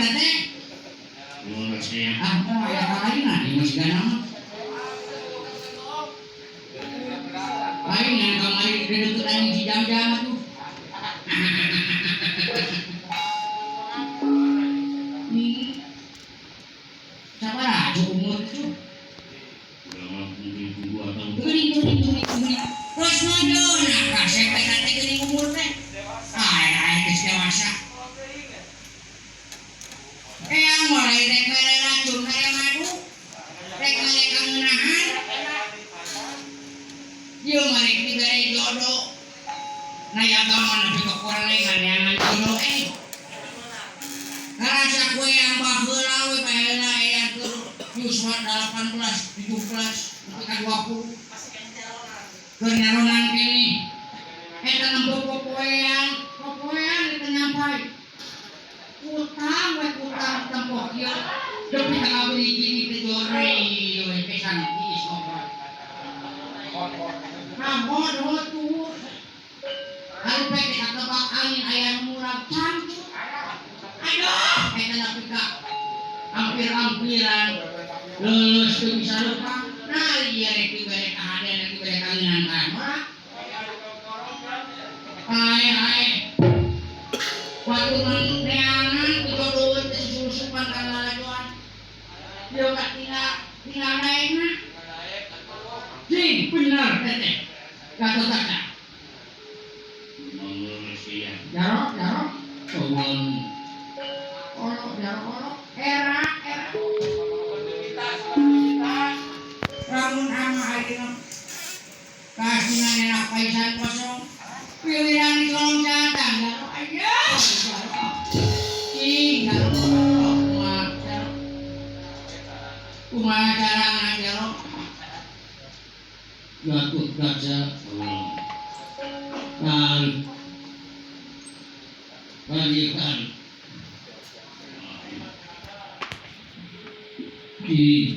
teteh. Ah, oh aya kalainan ieu mah sigana mah. Lain yang kamari deukeut anjing si Jam-jam atuh. Sabaraha umur itu? Geuning geuning geuning geuning. Terus nodona kasep eta teh geuning umur teh. Ai ai geus dewasa. Eyang mulai rek mere racun mere madu. Rek mere kangeunahan. Ieu mah rek dibere jodoh. Na ya agama nepi ka korelengan neangan jodoh eh. Karasa ku eyang baheula we baheula eyang keur yuswa 18, 17, nepi ka 20. Keur nyaronan keneh. Eta nempo popoean, popoean eta nyampai. Utang we utang tempo kieu. Depi ka kabeli gini teh jorei we pisan tiis ngobrol. Ramon tuh. Harupe teh katebak angin aya nu murag cangcut. Aduh, eta nepi ka hampir-hampiran leuleus teu bisa leumpang. Nah, ieu rek dibere kahadean rek dibere kanginan ka ora. Ae ae. Batur neangan jodoh teh susupan ka lalajoan. Ieu ka tinggal tinggal daekna. Jing bener teteh. Gatot Kaca. Jarok, jarok, tolong. Olok, jarok, olok. Era, era. Lamun ama ayeuna kasinan enak paisan kosong. Pilihan di kolong catang, jarok aja. Jarok. Ih, jarok, olok, kumaha, jarok. Kumaha carana jarok? Gatot Kaca. Tarik. Tarik, tarik. Di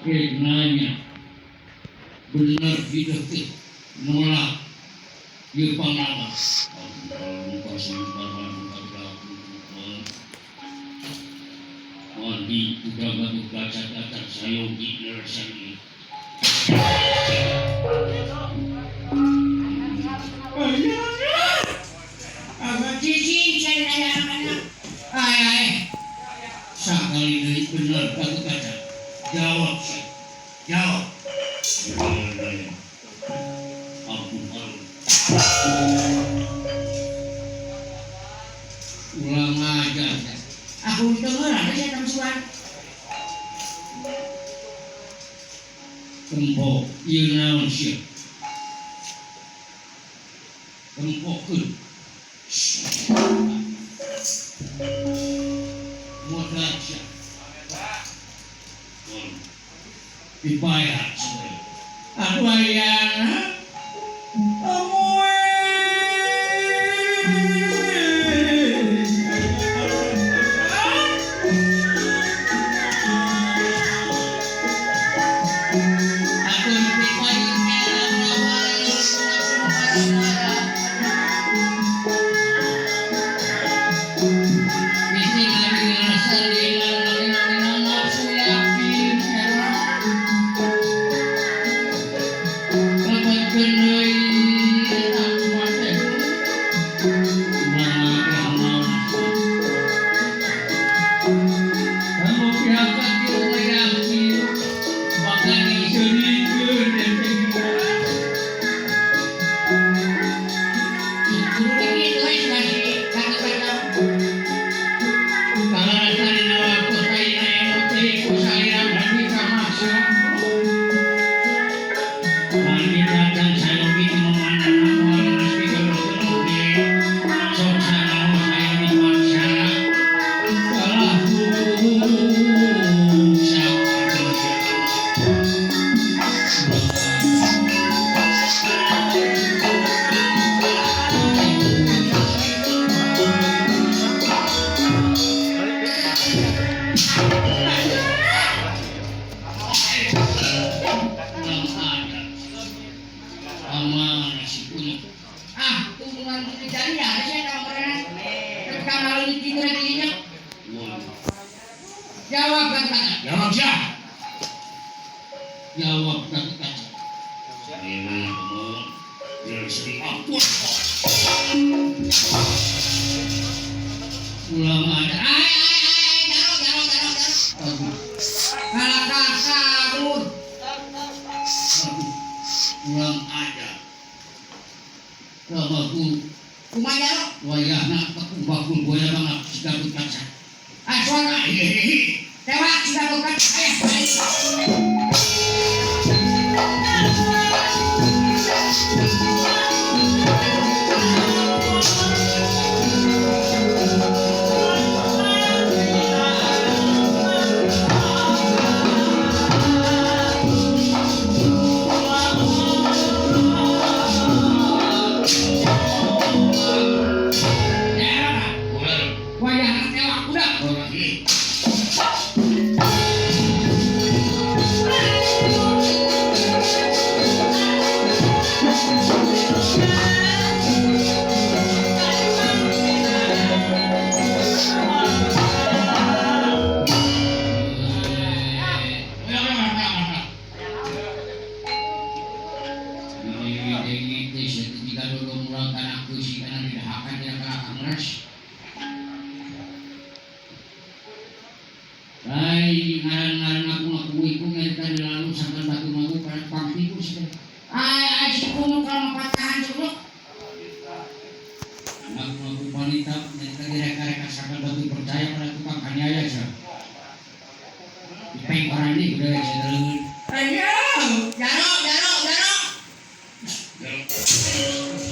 rek nanya bener tidak nolak ieu panglawan. Mandi udah Gatot Kaca datang sayogi leresan ieu. Cicing saya nanya anak-anak. Ai ai. Sakali deui bener Gatot Kaca. Jawab sih. Jawab. Ampun alun. Ulang aja. Aku dengar ada saya tamsuan. Tempo ieu naon sia? Tempokeun. Modal sia. Dibayar sebenarnya. Aduh ayana. Ulama ada. Ay ay ay jaro jaro jaro jaro. Kalah kabur. Ulang aja. Bakul. Kumaha jaro? Wayahna bakul boya banget Gatot Kaca. Ah suara. Tewak si Gatot Kaca. Ayo. Wayahna tewak udah. Ay, ngaran-ngaran aku ngaku ngerikan lalu sampai batu magu pada pangtiku sudah. Ay, ay, si kuno kalau patahan dulu. Aku ngaku wanita ngerikan direka-reka sampai batu percaya pada tukang kaniaya aja. Dipeng orang ini udah ya dalam. Ayo, jaro, jaro, jaro.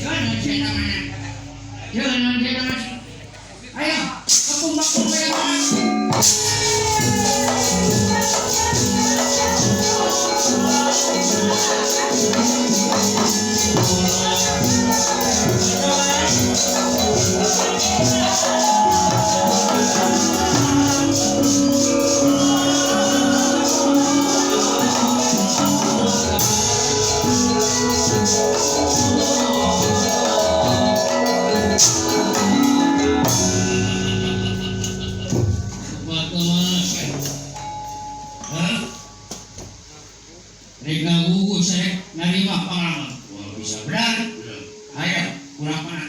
Jangan saya mana? Jangan saya mana? Ayo, aku baku mana? Nerima pengalaman. Wah, bisa benar. Ayo, kurang mana?